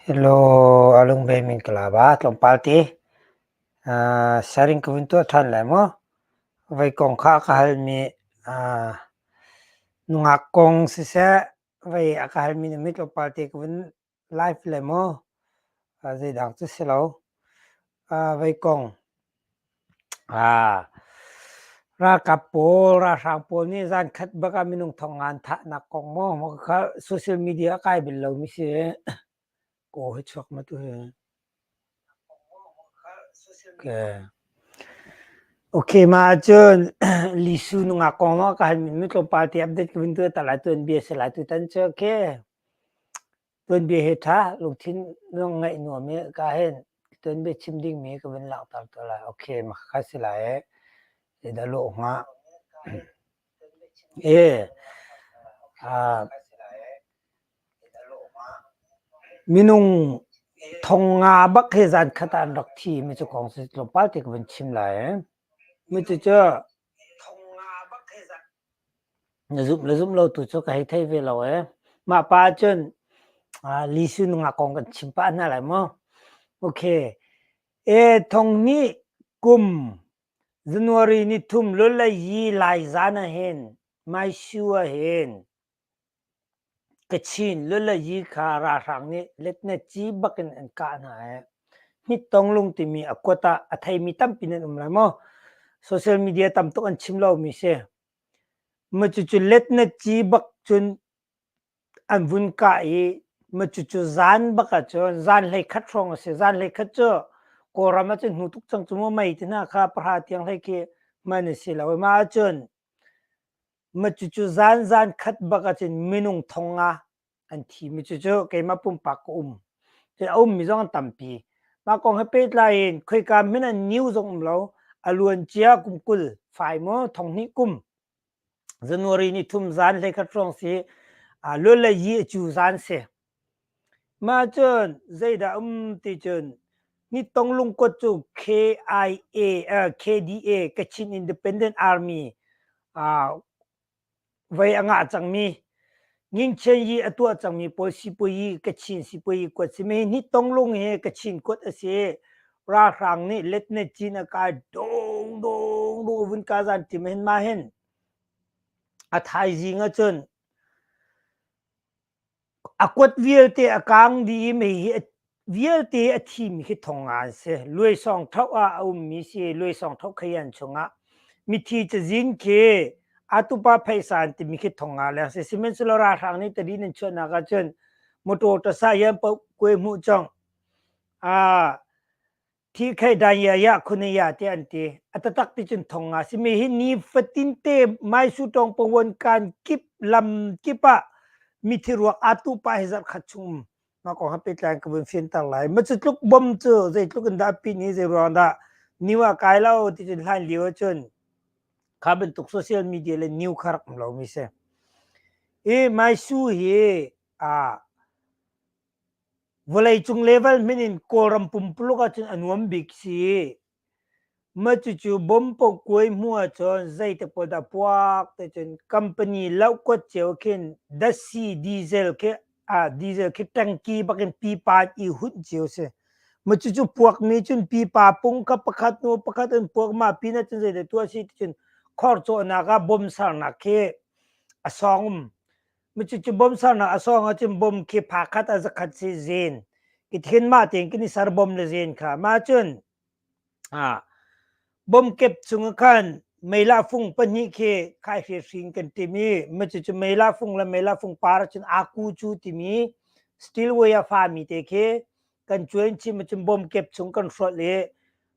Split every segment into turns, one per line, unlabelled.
Hello, alung ve min ka ba tlawmpal te. Sharing ka vun tuah ṭhan lai maw? Voi kong kha ka halmi nungak kong siseh, voi a ka halmi na mi tlawmpal te ka vun live lai maw? Zeidang cu si lo. Voi kong. Ralkap pawl, ralhrang pawl nih zankhat bak ah minung thong nga an thahnak kong maw kha social media a kai bal lomi si. Kaw hi chuak ma tu hi. Okay. Okay, mah ahcun Lisu nungak kong maw ka hal mi tlawmpal te update ka vun tuah ta lai tuanbia si lai tutan cu okay. Tuanbia he ṭha, lungthin ngaih nuam i ka hin tuanbia chim dingmi ka vun langhter te lai. Okay, mah kha si lai i zeidah lawh hnga? E, minung thong nga bak hi zan khat ah an rak thi mi cu kong si tlawmpal te ka vun chim lai. Mi cu cu Na zumh le zumh lo tu cu ka hei thei ve lo ee. Mah pa cun Lisu nungak kong kan chim pah hna lai mu. Okay. E thong nih kum January ni thum lulayi lai zan ah hin Maishu ah hin Kachin lulayi kha ralhrang nih letnet ci bak in an kah hna ee. Hnittong timi a kuat ah a theimi tampi nan um lai maw? Social media tam tuk an chim lomi si. Cucu letnet ci bak cun an vun kah i cucu zan bak ahcun zan 11 hrawng a si. Zan 11 cu Kawlram ahcun hnu tuk cang cu mu mei te hna kha pahra tiang hlei khi hman a si lo. Mah ahcun cucu zan zan khat bak ahcun minung thong nga an thimi cucu keimah pumpak ka um. Cun a ummi zong an tampi. Mah kong he pehtlai in khoika hmanh ah new zong um lo. A luancia kum 20 fai maw 2000 kum January ni thum zan 11 hrawng si luan le yi a cu zan si. Mah cun zeidah um ti cun ni tong lungkot cu KIA KDA Kachin Independent Army Vei a ngah cangmi, Ngingchen yi a tuah cangmi pawl sipuayi Kachin sipuayi kuat si. Hi ni tonglung hi Kachin kuat a si. Ralhrang nih letnet cin a kai dong dong dong vun ka zan tim hin ma hin a thaizing ahcun A kuat vialte a kang dih i mei hi vialte a thimi khi thong nga an si. Luaisawng tho ah a ummi si. Luaisawng tho khayan chungah mithi cazin khi atupa phaisa an timi khi thong nga leng si. Sihmanhsehlaw ralhrang nih tadin an chuahnak ahcun motor tasa hian paoh kuai hmuh cang. Thi khai dan ya ya khun ya te an ti. A taktak ti cun thong nga simi hi ni fatin te mai su tong pawon kan kip lam kip ah mithi ruak atu pa hi zarh khat chung um ma kong ha petlai ka vun fianter lai. Ma cu tluk bom cu zeitluk in dah pin hi zei ruang dah new ah kai lo ti cun hlan lio cun kha bantuk social media le new kha rak um lo mi si. I mai su hi a Vawleicung level hmanh in Kawlram pumpuluk ahcun a nuam bik si. Mah cucu bom kuai hmu ahcun zeite pawl dah puak te cun company lohkuat cio khin datsi diesel khi ah diesel khi tanki bak in pipa i hunh cio si. Mah cucu puakmi cun pipa pung kha pakhat hnu pakhat in puak mah pin ahcun zeidah tuah si ti cun khor cawhnak ah bom sernak khi a sawng um. Cucu bom sernak a sawng ahcun bom khi phakhat a zakhat si zen. Kithin mah tein kan i ser bom le zen kha. Mah cun bom kep chung ah khan meilah fung pahnih khi khaihri hri in kan tim i mah cucu meilah fung le meilah fung par ahcun aku cu timi steel way a fami te khi kan cuan chim ahcun bom kep chung kan hrawlh i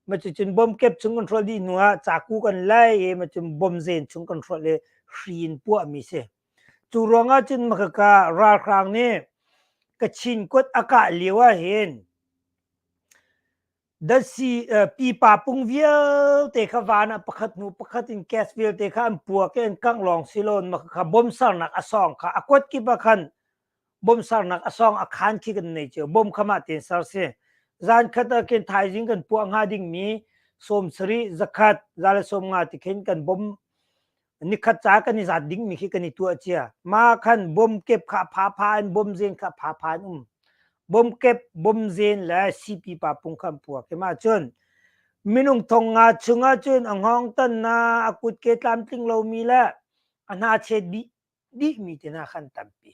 mah cucun bom kep chung kan hrawlh dih hnu ah caku kan lai i mah cun bom zen chung kan hrawlh i hri in puahmi si. Cu ruangah cun makhaka ralhrang nih Kachin kuat a kah lio ahhin datsi pipa pung vialte kha van ah pakhat hnu pakhat in gas vialte kha an puak i an kangh lawng si lo makhaka bom sernak a sawng kha a kuat kip ah khan bom sernak a sawng a khan khi kan nei cio bom kha mah tein ser si zan khat ah khin thaizing kan puah hnga dingmi 70 100 150 ti khin kan bom Nikhat ca kan i zat dingmi khi kan i tuah cia. Ma khan bom kep kha phapha in bom zen kha phapha in um. Bomkep, Bomzen le Sipi pa pung kha an puak i mah cun minung thong nga chung ahcun a hngawng tannak, a kutke tlamtling lomi le a hnachet dih dihmi te hna khan tampi.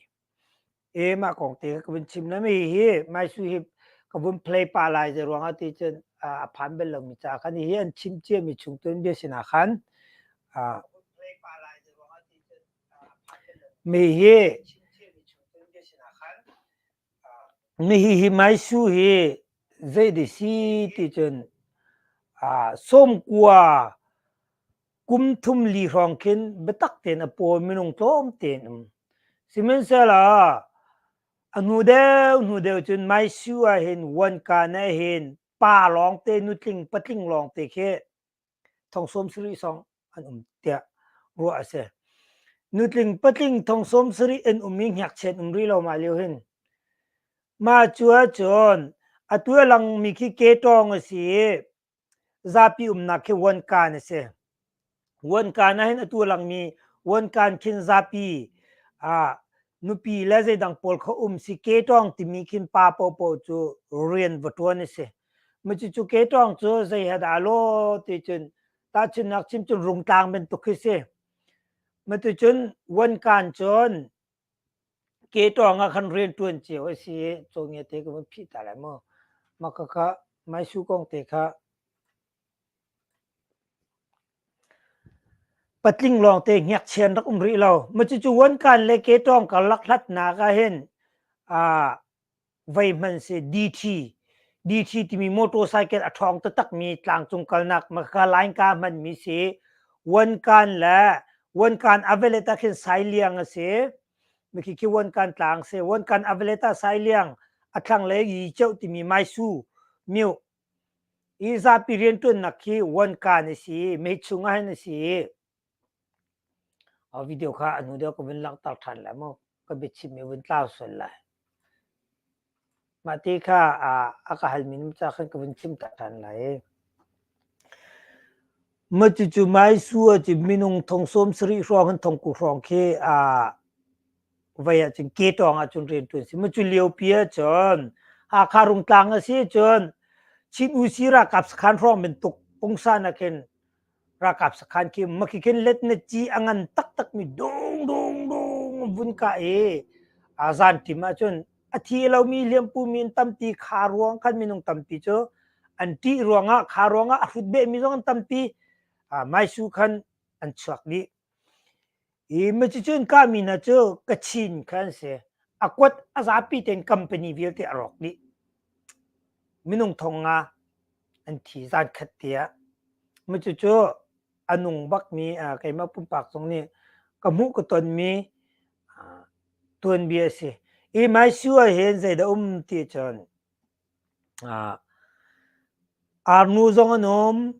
E mah kong te ka vun chim na mi hi mai su hi ka vun play pa lai ze ruangah ti cun a phan bel lomi ca khan hi an chim cia mi chung tun bia sinah khan mi hi mi hi hi mai su hi zei di si ti cun sawmkua Kum thum li hrawng khin biatak tein a paw minung tlawm tein um. Sihmanhsehlaw a hnu deuh hnu deuh cun Maisu ah hin wanka na hin pa lawngte nutling patling lawngte khi thong sawm sarih song an um tiah ruah a si. Nutling patling thong sawm sarih an um i ngakchian um rih lo mah lio hin. Mah cu ahcun atu a langmi khi ketawng a si i Zapi umnak khi Wankan a si. Wankan ahhin atu a langmi Wankan khin zapi nupi le zeidang pawl kha um si ketawng timi khin pa paohpaoh cu rian va ṭuan a si. Cucu ketawng cu zei he dah law ti cun tahchunhnak chim cun rungtlang bantuk khi si. Cuticun Wankan cun Ketawng ah khan rianṭuan cio a si i cawngia te ka vun phih ta lai mu. Mah khakha Maisu kong te kha patling lawngte ngakchia an rak um rih lo. Maw cucu Wankan le Ketawng karlak hlatnak ah hin aa vei hmanh si DT DT timi motorcycle a ṭhawng taktakmi tlangcung kalnak makhakha line ka hmanmi si. Wankan le Wankan a velet ah khin Sailiang a si. Mikhi khi Wankan tlang si. Wankan a velet ah Sailiang a thlanglei Yicheu timi Maisu myo i zapi rianṭuannak khi Wankan a si. Meichung ah hin a si. Video kha a hnu deuh ka vun langhter ṭhan lai mu. Ka biachimmi vun tlau sual lai. Mah ti kha a ka halmi nu ca khan ka vun chim ta ṭhan lai. Ma cucu Maisu ah cun minung thong sawm sarih hrawng in thong ku hrawng khi vei ahcun ketawng ahcun rian ṭuan si. Ma cu liopi ahcun Hakha Rungtlang a si cun Chin Usi ralkap sakhan hrawng bantuk pungsan ah khin ralkap sakhan khi makhi khin let na ci a ngan taktakmi dung dung dung vun kah i zan ṭim ahcun a thi lomi hliampu mi an tampi kha ruang khan minung tampi cu an ṭih ruangah kha ruangah a hrut behmi zong an tampi maisu khan an chuak dih i macucun kahmi hna cu Kachin kha an si a kuat a zapi tein company vialte a rawk dih minung thong nga an thi zan khat te ah. Cucu a nung bakmi keimah pumpak zong nih ka hmuh ka tonmi tuanbia a si. Hi Maisu ah hin zeidah um ti cun Arnu zong an um,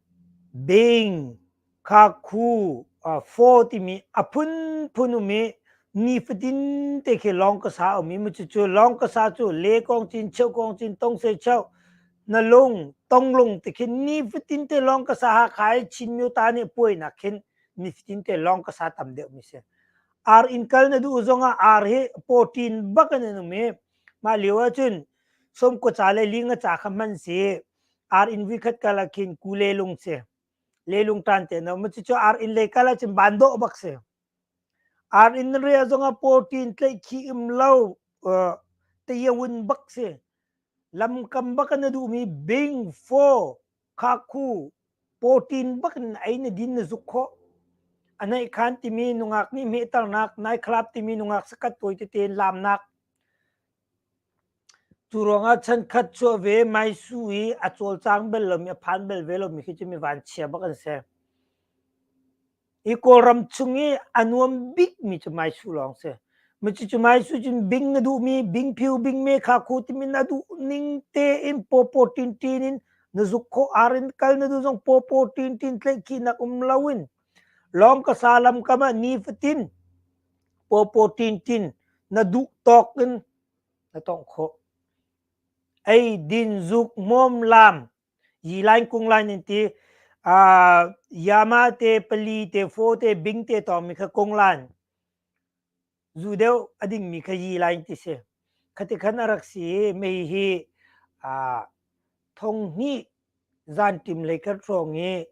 bing, khakhu, faw timi a phunphun um i nifatin te khi lawng ka sa um i cucu lawng ka sa cu le kong cin, cheu kong cin, tong se cheu, na lung, tonglung ti khin nifatin te lawng ka sa Hakha i Chin Myota nih puainak khin nifatin te lawng ka sa tam deuh mi si. Ar in kal na duh zongah ar hi protein bak in an um i mah lio ahcun sawmkua ca le linga ca kha hman si ar in vuikhat kal ah khin ku lelung si lelung tan te no cucu ar in lei kal ahcun ban dawh bak si ar in ria zongah protein tlaih khi um lo tayawun bak si lamkam bak na duhmi bing pho khakhu protein bak in ei na din na zuk khawh a naih khan timi nungak nih hmehternak nai club timi nungak sakat tawi tete lamnak Cu ruangah chankhat chuah ve Maisu i a cawlcang bal lomi a phan bal ve lomi khi cu mi vanchia bak an si. Hi Kawlram chung i a nuam bikmi cu Maisu lawng si. Cucu Maisu cun bing na duhmi bingphiu bingme khakhu timi na duh ning tein pawpaw tintin in na zuk khawh ar in kal na duh zong pawpaw tintin tlaihkhihnak um loin lawng ka sa lam kam ah nifatin pawpaw tintin na duh tawk in na tongh khawh. Ei, din, zuk, hmawm, laam, yi lain kung lain in ti uh, yama te pali te fo te bing te tawng mi kha kung lan zu deuh a ding mi kha yi lain ti si. Khati khan a rak si i mei hi thonghnih zanṭim lei khat hrawng i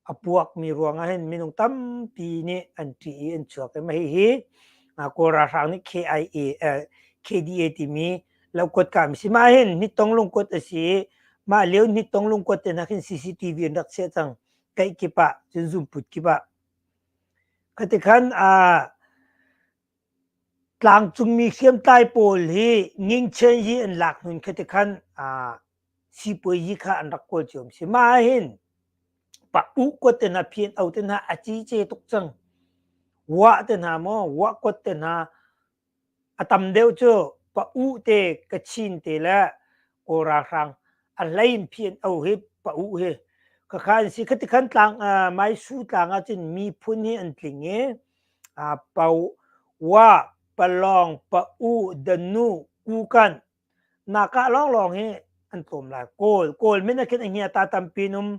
a puakmi ruangah hin minung tampi nih an ṭih i an chuak i mah hihi Kawl ralhrang nih KIA KDA timi lokuat kami si. Mah hin hnittong lungkuat a si i mah lio hnittong lungkuat te hna khin CCTV an rak chiah cang kaih kip ah cun zumput kip ah. Khati khan tlangcungmi hriamtlai pawl hi ngingchen hi an lak hnun khati khan sipuazi kha an rak kawl cio si. Mah ahhin pa u kuat te hna phian au te hna a ci ce tuk cang. Wah te hna maw wah kuat te hna a tam deuh cu pa u te Kachin te le Kawl ralhrang a hlei in phian au hi pa u hi khakha an si. Khati khan tlang Maisu tlang ahcun miphun hi an tling i pau wa palong pa u danu kukan Nakah lawnglawng hi an tlawm lai. Kawl, Kawl min ah khin a ngia ta tampi in um.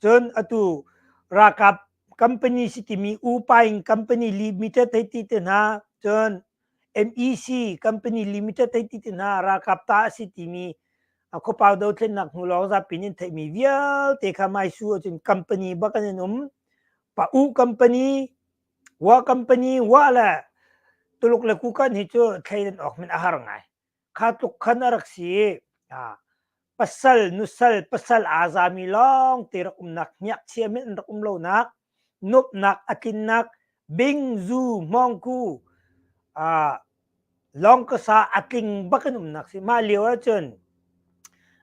Cun atu ralkap company si timi Upaing Company Limited hei ti te hna, cun MEC Company Limited hei ti te hna ralkap ta a si timi khuapau dothlennak hnu lawng zapi in theihmi vialte kha Maisu ahcun company bak an um. Pa U company, Wa company, Wa le Tuluk le Kukan hi cu thleidan awk min a har ngai. Kha tluk khan a rak si i pasal nusal pasal aa zami lawng te rak umnak hniakchia men an rak um lonak nuamhnak a tlinnak bing zu hmawngku lawngkasa a tling bak in umnak si mah lio ahcun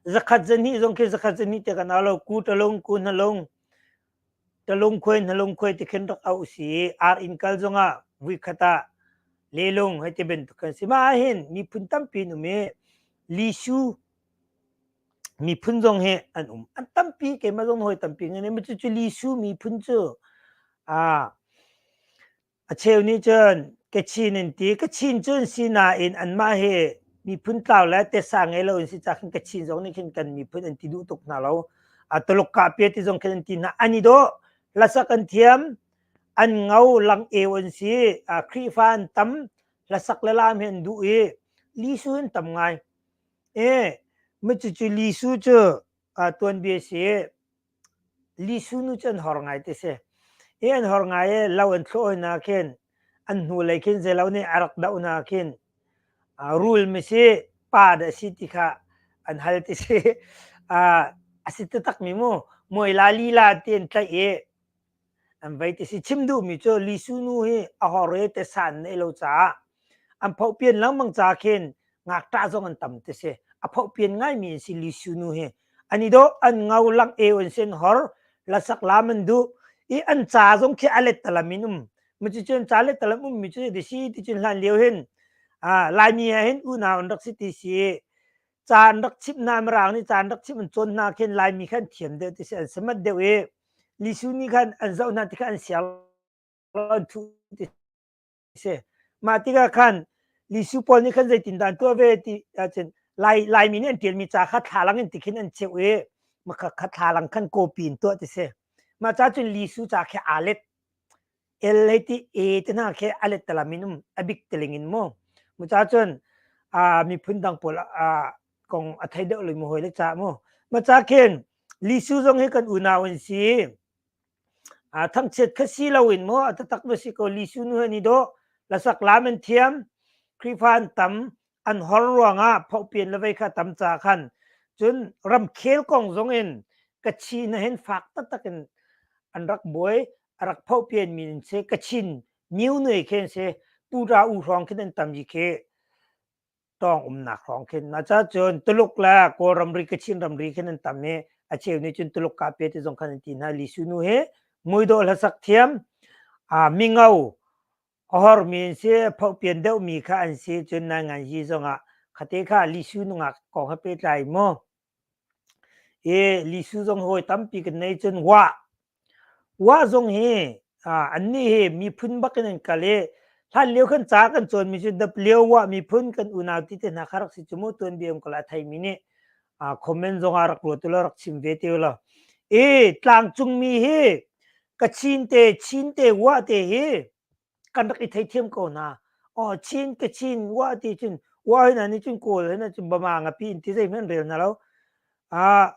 zakhat zahnih zong khi zakhat zahnih te kan au lo ku talung ku hnalung Talungkhuai hnalungkhuai ti khin rak auh si i ar inn kal zongah vuikhat ah lelung hei ti bantuk kan si. Mah ahhin miphun tampi an um i Lisu miphun zong hi an um. An tampi keimah zong hawi tampi ngan i cucu Lisu miphun cu aa A cheu nih cun Kachin an ti. Kachin cu an si nain anmah hi miphun tlau le tesa ngei lo an si caah khin Kachin zong nih khin kan miphun an ti duh tuk hna lo. A Tuluk kahpia ti zong khin an ti hna. An i dawh. Hlasak an thiam. An ngo lang eu an si. Khrihfa an tam. Hlasak le laam hi an duh i Lisu an tam ngai. E, cucu Lisu cu tuanbia si. Lisu nu cu an hor ngai ti si. I an hor ngai i lo an thlawh hna khin an hnulei khin zeilo nih a rak doh hna khin rul mi si pa dah si ti kha an hal ti si. A si taktak mi mu muaila lila ti an tlaih i An vei ti si. Chim duhmi cu Lisu nu hi a hor i tesa an neih lo caah an phohpian lengmang ca khin ngakṭah zong an tam ti si. A phohpian ngaimi an si Lisu nu hi. An i dawh, an ngo, lang eu an si, an hor, lasak lam an duh i an ca zong khi a lettalam in um. Cucu an ca lettalam ummi cu ti si ti cun hlan lio hin Laimi he hin unau an rak si ti si. Ca an rak chimh hna, Mirang nih ca an rak chimh an cawn hna khin Laimi khan thiam deuh ti si, an samat deuh i Lisu nih khan an zoh hna tikah an siar lo an thuh ti si. Mah tikah khan Lisu pawl nih khan zeitindah an tuah ve ti ahcun Lai Laimi nih an ṭialmi ca kha thlalang in tikhin an cheuh i makha kha thlalang khan copy in tuah ti si. Mah ca cun Lisu ca khi aa let. L hei ti A te hna khi a let talam in um a bik teling in mu. Mu ca cun miphun dang pawl kong a thei deuh lo mu hawi le ca mu. Ma ca khin Lisu zong hi kan unau an si. Thangchiat kha si loin maw a taktak va si ko Lisu nu han i dawh lasak lam an thiam Khrihfa an tam an hor ruangah phohpian le vei kha tam ca khan cun ramkhel kong zong in Kachin hin fak taktak in an rak buai a rak phohpian mi an si Kachin New Nui khi an si Pura u hrawng khin an tam i khi tawng umnak hrawng khin mah ca cun Tuluk le Kawl ramri Kachin ramri khin an tam i a cheu nih cun Tuluk ka pe ti zong khan an ti hna Lisu nu hi muidawh hlasak thiam a mingo a hormi an si phohpian deuhmi kha an si cun nai ngan yi zongah khate kha Lisu nungak kong he pehtlai mu i Lisu zong hawi tampi kan nei cun wah Wah zong hi annih hi miphun bak in an kal i hlanlio khan ca kan cawnmi cu W miphun kan unau ti te hna kha rak si cu mu tuanbia um ko la a theimi nih comment zong ah rak ruat ulaw rak chim ve te ulaw. I tlangcungmi hi Kachin te, Chin te, Wah te hi kan rak i theithiam ko hna. Aw Chin, Kachin, Wah ti cun Wa hna nih cun Kawl hna cun Bama ngapi in ti zeihmanh an rel hna lo. Ah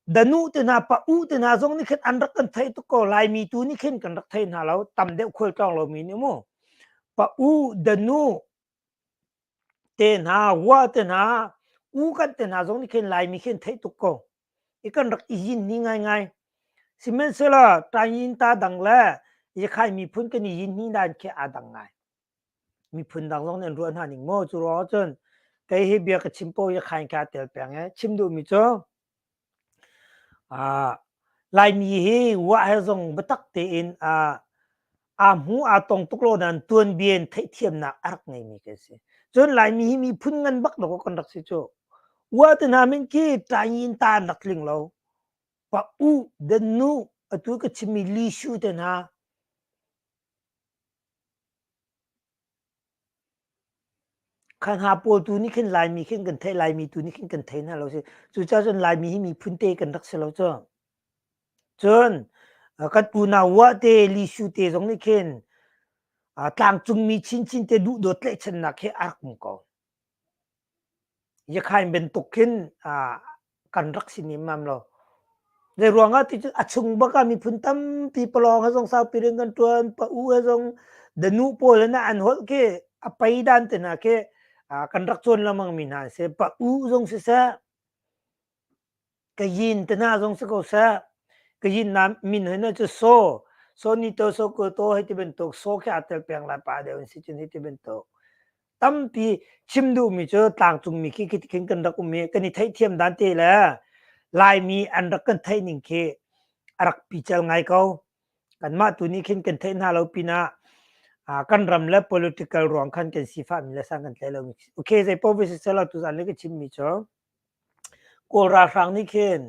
Danu te hna pa u te hna zong nih khin an rak kan theih tuk ko. Laimi tu nih khin kan rak thei hna lo. Tam deuh khualtlawng lomi nih mu. Pa u Danu te hna, Wa te hna, U kan te hna zong nih khin Laimi khin theih tuk ko. I kan rak i yin ni ngaingai. Sihmanhsehlaw Tayin ta dang le Yakhai miphun kan i yin ni dan khi aa dang ngai. Miphun dang zong nih an ruah hna ning maw? Cu ruangah cun kei hi bia ka chim paoh Yakhai ka tel peng i chim duhmi cu Laimi hi wah he zong biatak tein aa hmu aa tong tuk lo nain tuanbia in theihthiamnak a rak ngeimi kan si. Cun Laimi hi miphun ngan bak dawk kan rak si cu. Ua te hna min khi ṭaingin ta an rak tling lo. Pa u, den nu, atu ka chimmi Lishu te hna, Kha hna pawl tu nih khin Laimi khin kan theih, Laimi tu nih khin kan thei hna lo si. Cucaah cun Laimi hi miphun te kan rak si lo cu. Cun kan unau Wah te, Lisu te zong nih khin tlangcungmi chinchin te duhdawt tlaihchannak hi a rak um ko. Yakhain bantuk khin kan rak si nemmam lo. Zei ruangah ti cun a chung bak ah miphun tampi palawng he zong saupi rian kan ṭuan, pa u he zong danu pawl he an holh khi a pei dan te hna khi kan rak cawn lengmang mi hna an si. Pa u zong siseh, Kayin te hna zong si ko seh, Kayin na min hoi na cu saw, saw ni to saw ko to hei ti bantuk saw khi aa tel peng lai pa deuh in si cun hei ti bantuk. Tampi chim duhmi cu tlangcungmi khi khi khin kan rak um i kan i theihthiam dan te le Laimi an rak kan theih ning khi a rak pical ngai ko. Kanmah tu nih khin kan theih hna lo pinah kan ram le political ruang khan kan sifahmi le sang kan tlai lomi. Okay, zei paoh va si seh law tuzaan le ka chimmi cu Kawl ralhrang nih khin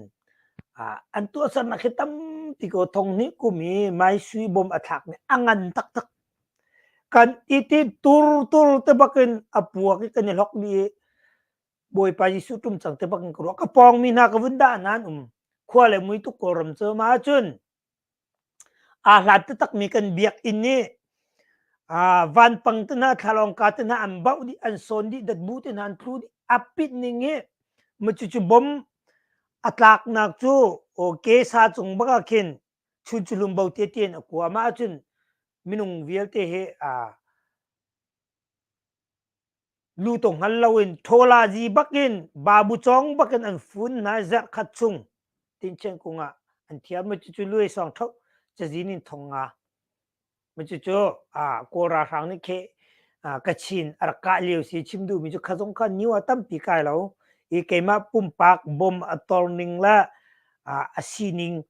an tuahsernak hi tampi ko thonghnih kum i Maisui bom a thlakmi a ngan taktak. Kan i ti tur tur te bakin a puak i kan i hlok dih i Bawipa Jesuh ṭum cang te bakin ka ruah. Ka pawngmi hna ka vun dah hna an um. Khua le mui tuk Kawlram cu mah ahcun Aa hlat taktakmi kan biakinn i vanpang te hna, thlalawngka te hna an bauh dih, an sawn dih, datbu te hna an tlu dih. A pit ning hi cucu bom a tlaknak cu kesa cung bak ah khin chunchulum bo te te in a kua. Mah ahcun minung vialte hi Luto hngal loin ṭhawlazi bakin babu cawng bakin an fun hna i zarhkhat chung Tinchen kung ah an thiam. Cucu luai sawng ṭho cazin in thong nga. Cucu Kawl ralhrang nih kheh Kachin a rak kah lio si chim duhmi cu kha zong kha new ah tampi kai lo i keimah pumpak bom a tor ning le a sining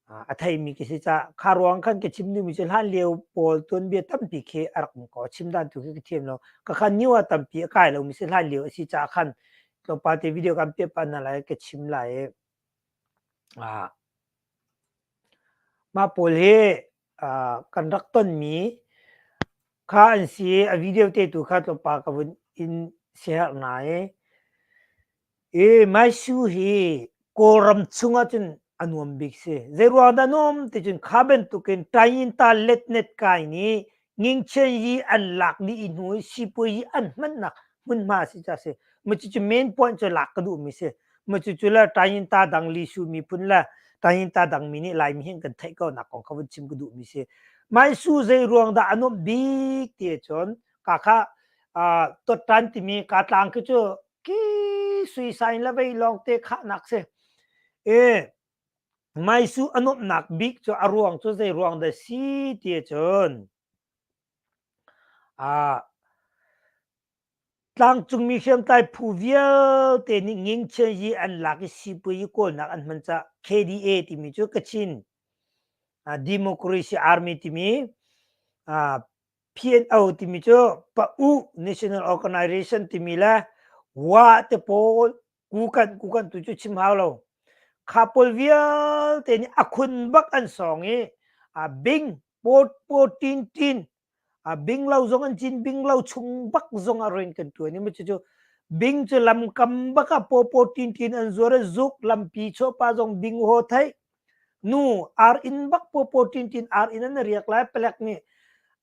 a theimi ka si caah kha ruang khan ka chim duhmi cu hlan lio pawl tuanbia tampi khi a rak um ko. Chim dan tu khi ka thiam lo. Ka khan new ah tampi a kai lomi si hlan lio a si caah khan tlawmpal te video kan piah pah hna lai ka chim lai i mah pawl hi kan rak tonmi kha an si i a video te tu kha tlawmpal ka vun in share hna i I Maisu hi Kawlram chung ahcun a nuam bik si. Zeiruang dah nuam ti cun kha bantukin Tayinta letnet kai nih Ngingchen yi an lak dih i hnu i sipuai yi an hmannak hmunhma si ca si. Macucu main point cu lak ka duhmi si. Macucu le Tayinta dang Lisu miphun le Tayinta dang mi nih Laimi hin kan theih ko nak kong kha vun chim ka duhmi si. Maisu zeiruang dah a nuamh bik ti ahcun ka kha Tawttan timi ka tlang khi cu ki suisain le vei lawngte khahnak si. E maisu a nuamhnak bik cu a ruang cu zei ruang dah si ti ahcun tlangcungmi hriamtlai phu vialte nih ngingchian yi an lak i sipui i kawlnak an hman caah KDA timi cu Kachin Democracy Army timi PNO timi cu Pa-U National Organization timi le Wa te pawl kukan kukan tu cu chim hau lo. Kha pawl vialte nih a khun bak an sawng i a bing pot pot tin tin a bing lo zong an cin bing lo chung bak zong a rian kan tuan i mu cu bing cu lamkam bak ah paw paw tin tin an zuar i zuk lampi chawpa zong bing ho thei Nu ar inn bak pawpaw ṭinṭin ar inn an riak lai palek nih.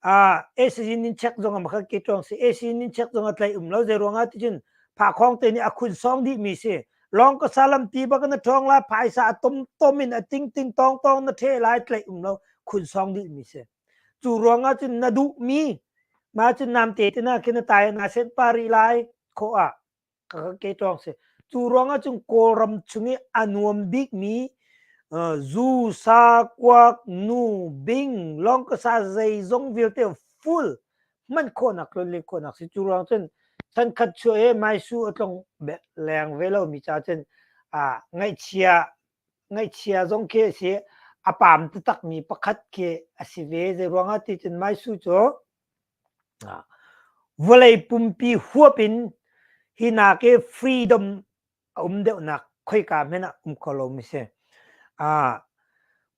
AC nin check zong ah makhat ke ṭuang si AC nin check zong ah tlaih um lo zei ruangah ticun phakhawng te nih a khun sawng dih mi si lawng ka salam ti bak na ṭhawng lai phaisa a tom tom in a ting ting tong tong na ṭhe lai tlaih um lo khun sawng dih mi si cu ruangah cun na duh mi ma cun nam te te na khin na tai na sen pa rih lai khawh ah ka ke ṭawng si. Cu ruangah cun Kawlram chung i a nuam bikmi zu, sa, kuak, nu, bing, lawngkasa zeizong vialte full hman khawhnak tlonlen khawhnak si. Cu ruang cun chankhat chuah i maisu a tlong leng ve lomi ca cun ngaihchia ngaihchia zong khi a si a pam taktakmi pakhat khi a si ve. Zei ruangah ti cun maisu cu Vawlei pumpi huap in hi nak i freedom a um deuhnak khoika hmanh ah um kho lomi si.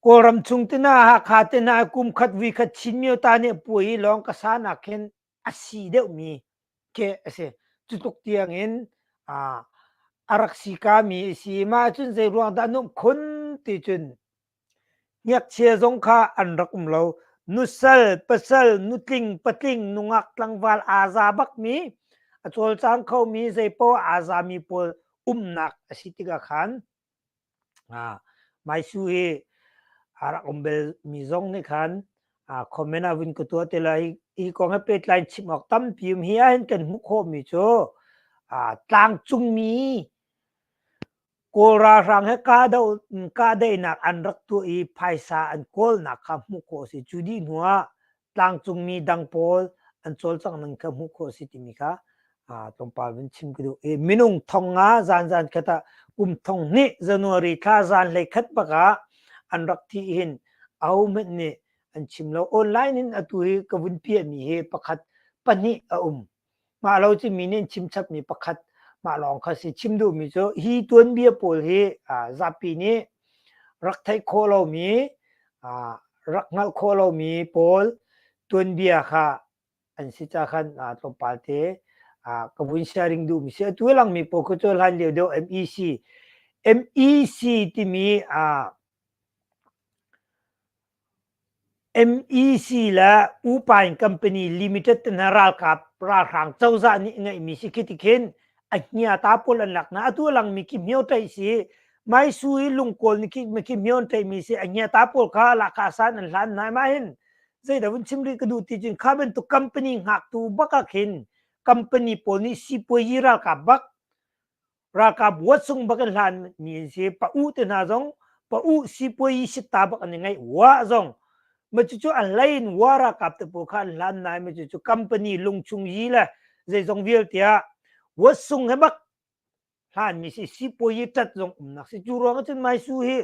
Kawlram chung te hna, Hakha te hna kum khat vui khat Chin Myota nih puai i lawng ka sa nak khin a si deuhmi khi a si. Cu tluk tiang in a rak si kami a si. Mah cun zei ruang dah nuamh khun ti cun Ngakchia zong kha an rak um lo. Nusal, pasal, nutling, patling, nungak, tlangval aa za bakmi, a cawlcang khomi, zeipoah aa zami pawl umnak a si tikah khan Maisu hi a rak um belmi zong nih khan comment ah vun ka tuah te lai. Hi kong he pehtlai in chim awk tampi um. Hi ahhin kan hmuh khawhmi cu tlangcungmi Kawl ralhrang he kahdaihnak an rak tuah i phaisa an kawlnak kha hmuh khawh a si. Cu dih hnu ah tlangcungmi dang pawl an cawlcangh ning kha hmuh khawh a si timi kha tlawmpal vun chim ka duh. I minung 5,000 zanzan khat ah kum 2000 January thla zan 11 bak ah an rak thih hin ahohmanh nih an chim lo. Online in atu hi ka vun piahmi hi pakhat pahnih a um. Mah lo cu mi nih an chim chapmi pakhat mah lawng kha si. Chim duhmi cu hi tuanbia pawl hi zapi nih rak theih khawh lomi, rak hngalh khawh lomi pawl tuanbia kha an si ca khan tlawmpal te ka vun sharing duhmi si. Atu langmi pawl kha cu hlan lio deuh MEC, MEC timi MEC le U-Pine Company Limited te hna ralkap ralhrang cozah nih ngeihmi si khi ti khin a hniata pawl an lak hna. Atu a langmi khi hmio ṭaih si. Maisu i lungkawl nih khi khi hmio an ṭaihmi si. A hniata pawl kha lahkhah san an hlan hna. Mah hin zeidah vun chim rih ka duh ti cun kha bantuk company hngaktu bak ah khin company pawl nih sipuazi ralkap bak Ralkap huat sung bak in hlan mi an si. Pa u te hna zong pa u sipuai sitta bak an i ngeih. Wa zong ma cucu a hlei in wa ralkap te pawl kha an hlan nai ma cucu company lungchung yi le zeizong vialte ah huat sung he bak hlan mi si sipuai tat zong umnak si cu ruang cun mai su hi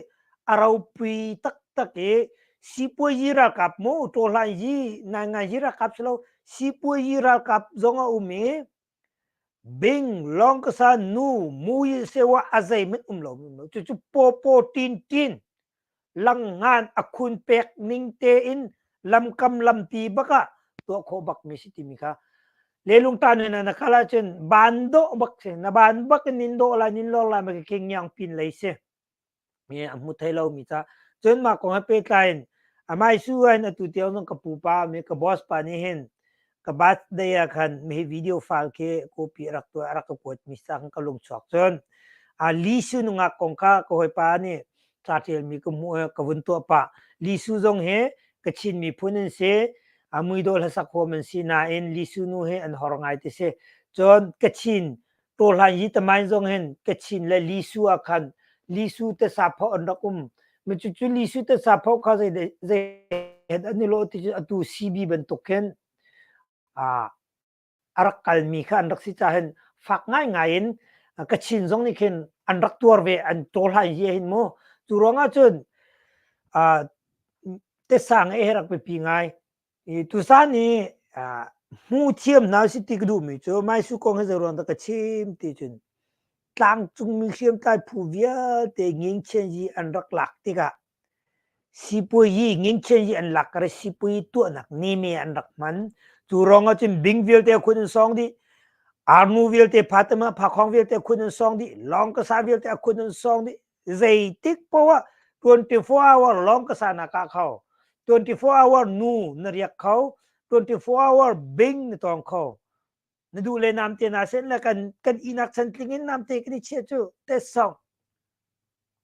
a ropui taktak i sipuai ralkap mu to hlan yi nai ngai yi ralkap si lo sipuai ralkap zong a um i Bing, lawngkasa, nu, mui sewa a zeihmanh um lo mi cucu pawpaw tintin langngan a khun pek ning tein lamkam lampi bak ah tuah khawh bak mi si timi kha lelung ta ne na kal ahcun ban dawh bak si na ban bak in nin dawh lai nin lor lai ma king yang pin lei si mi a hmu thei lomi ca cun mah kong he pehtlai in amai su in atu tiang zong ka pupa mi ka boss pa nih hin ka birthday ah khan mi video file khi copy rak tuah rak ka kuat mi sa ka lung chuak cun a Li Su nungak kong kha ka hawipa nih ca tial mi ka hmuh ka vun tuah pah Li Su zong hi Kachin miphun an si a muidawh hlasak huam an si nain Li Su nu hi an hor ngai ti si cun Kachin Tawhlan yi tamain zong hin Kachin le Lisu ah khan Lisu te sapho an rak um. Mi cucu Lisu te sapho kha zei zei het an i lawh ti cu atu CB bantuk khin a rak kalmi kha an rak si ca hin fak ngaingai in Kachin zong nih khin an rak tuar ve an tawhlan yi hin mu. Cu ruangah cun tesang e rak biapi ngai. I tusan i hmu thiam hna si ti ka duhmi cu Maisu kong hi zei ruang dah ka chim ti cun tlangcungmi hriamtlai phu vialte ngingchian an rak lak tikah sipuayi ngingchian an lak kar i sipuayi tuahnak neme an rak hman. Cu ruang ah cun bing vialte khun an sawng dih. Arnu vialte phatama phakhong vialte khun an sawng dih. Lawngkasa vialte a khun an sawng dih. Zeitik poah 24 hour lawng ka sa na kah kho. 24 hour nu na riak kho. 24 hour bing na tawng kho. Na duh le namte na sen le kan kan inak chan tling in namte kan i chiah cu test song.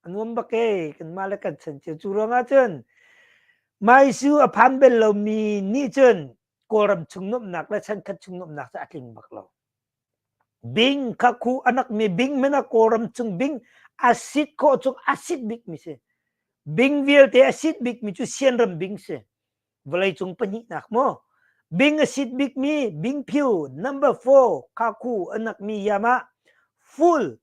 A nuam bak e kanmah le kan chan cio. Cu ruangah cun Maisu a phan bel lomi nih cun Kawlram chung nuamhnak le chankhat chung nuamhnak cu a tling bak lo. Bing kha khu anak mi bing men a Kawlram chung bing a sit khawh chung a sit bik mi si. Bing vialte a sit bik mi cu Sianram bing si. Vawleicung pahnihnak maw? Bing a sit bik mi bingphiu number 4 kha khu anak mi yam ah full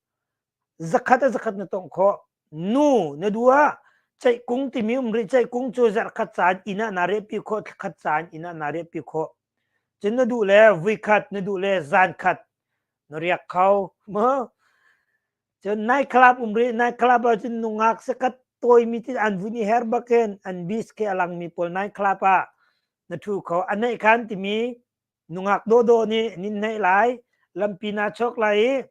zakhat a zakhat na tongh khawh. Nu na duh ah ceihkung timi um rih ceihkung cu zarhkhat caan inn ah naa riahpi khawh thlakhat caan inn ah naa riahpi khawh. Cun na duh le vuikhat na duh le zankhat na riak kho maw? Cun night club um rih night club ah cun nungak sakat tawimi ti an vun i her bakin an bis ke a langmi pawl night club ah na thu kho. A neih khan timi nungak dawhdawh nih nin hneih lai lampi naa chawk lai i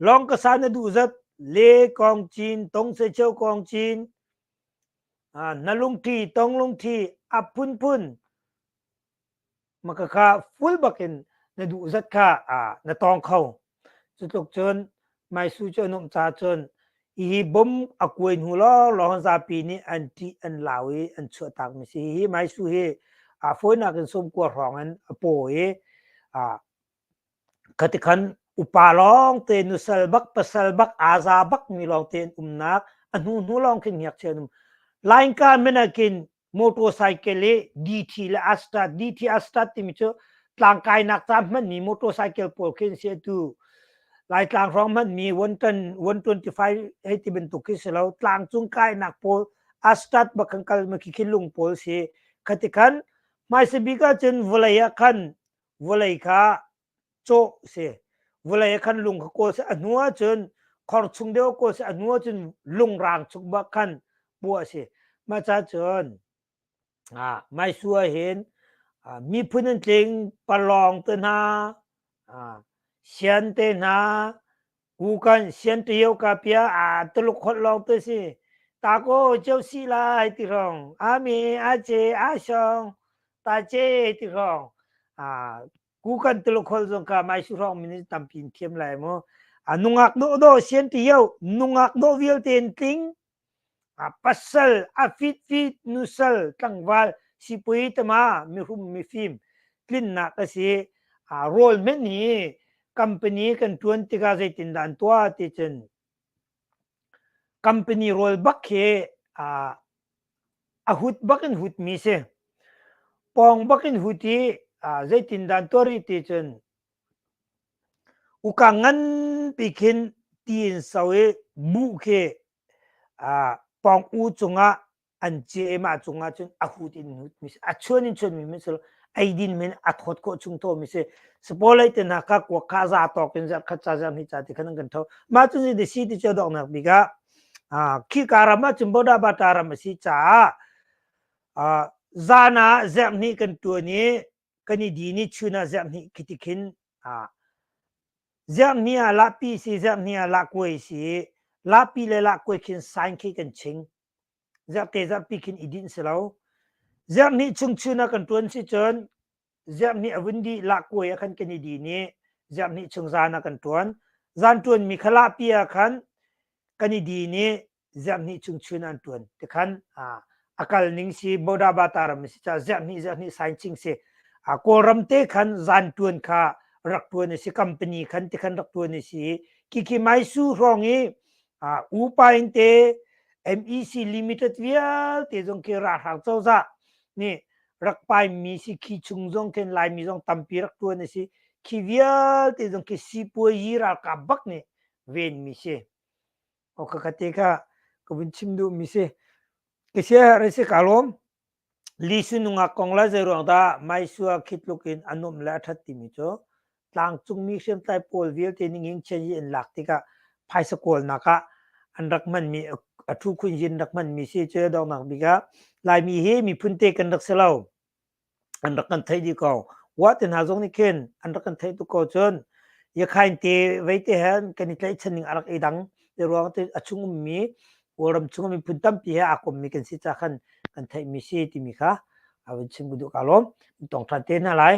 Lawng ka sa na duh zat le kong cin, tong se cheu kong cin, na lungṭhi, tong lungṭhi, a phunphun maka kha full bakin na duh zat kha na tawng kho. Cutluk cun Maisu cu a nuamh ca cun hihi bom a kuai hnu lawnglawng zapi nih an ṭih an lau i an chuahtak mi si. Hihi Maisu hi a fawinak in 90 hrawng in a paw i Khatikhan upa lawngte nusal bak pasal bak aa za bak mi lawngte an umnak a hnu hnu lawng khin ngakchia an um. Lainka men ah khin motorcycle i DT le Asta DT Asta timi cu tlangkainak ca hmanmi motorcycle pawl khi an si atu Laitlang hrawng hmanmi 125 hei ti bantuk khi si lo tlangcung kainak pawl Astat bak kan kal ma khi khi lung pawl si khatikhan hmaisa bik ahcun vawlei ah khan vawlei kha cawh si vawlei ah khan lung kha kawl si a hnu ahcun khor chung deuh kawl si a hnu ahcun lungrang chung bak khan puah si mah ca cun maisu ah hin miphun an tling palawng te hna sian te hna Kukan sianṭio ka pia a Tuluk holh lawng te si. Ta ko cheu si lai ti hrawng. Ami a ce a shong ta ce ti hrawng. A kukan Tuluk holh zong ka mai su hrawng min tampi in thiam lai mu. A nungak dawh dawh sianṭio nungak dawh vialte in tling. A pasal a fit fit nusal tlangval sipui tama mihrum mifim tlinnak a si. A rawl men hi company kan ṭuan tikah zeitindah an tuah ti cun company rawl bak hi a hut bak in hutmi si. Pawng bak in hut i zeitindah an tuah rih ti cun uka nganpi khin ti in so i buh khi pawng u cungah an cia i mah cungah cun a hut in hut mi si a chuan in chuan mi min si eidin min a thawt khawh chung thaw mi si sapawlei te hna kha kuak kha za tawk in zarh khat ca zarh hnih ca ti khan an kan tho mah cun si si ti cu dawknak bik ah khika ram ah cun boda bata ram a si caah zan ah zarh hnih kan tuan i kan i din i chun ah zarh hnih khi ti khin zarh hnih ah lahpi si zarh hnih ah lahkuai si lahpi le lahkuai khin sign khi kan ching Zarhte zarhpi khin i dinh si lo. Zarhhnih chung chun ah kan ṭuan si cun zarhhnih a vun dih lahkuai ah khan kan i din i zarhhnih chung zan ah kan ṭuan. Zan ṭuanmi kha lahpi ah khan kan i din i zarhhnih chung chun ah an ṭuan. Tikhan a kal ning si Bodabata ram a si caah zarhhnih zarhhnih saincing si. Kawlram te khan zan ṭuan kha rak ṭuan a si. Company khan tikhan rak ṭuan a si i khikhi Maisu hrawng i upa in te MEC limited vialte zong khi ralhrang cozah nih rak paimi si khi chung zong khin Laimi zong tampi rak tuan a si khi vialte zong khi sipuayi ralkap bak nih venmi si o ka ka te kha ka vun chim duhmi si ka sia re si ka lawm Lisu nungak kong le zeiruang dah Maisua khi tluk in a nuamh le a ṭhat timi cu tlangcungmi hriamtlai pawl vialte nih ngingchian i an lak tikah phaisa kawlnak ah an rak hmanmi a ṭhu khun in rak hmanmi si cu donghnak bik ah Laimi hi miphun te kan rak si lo. An rak kan theih dih ko. Wa te hna zong nih khin an rak kan theih tuk ko cun Yakhain te vei te he kan i tlaihchan ning a rak i dang. Te ruang te a chung ummi Kawlram chung miphun tampi he aa kommi kan si ca khan kan theihmi si timi kha. A vun chim ka duh ka lawm. Tong ṭhan te hna lai.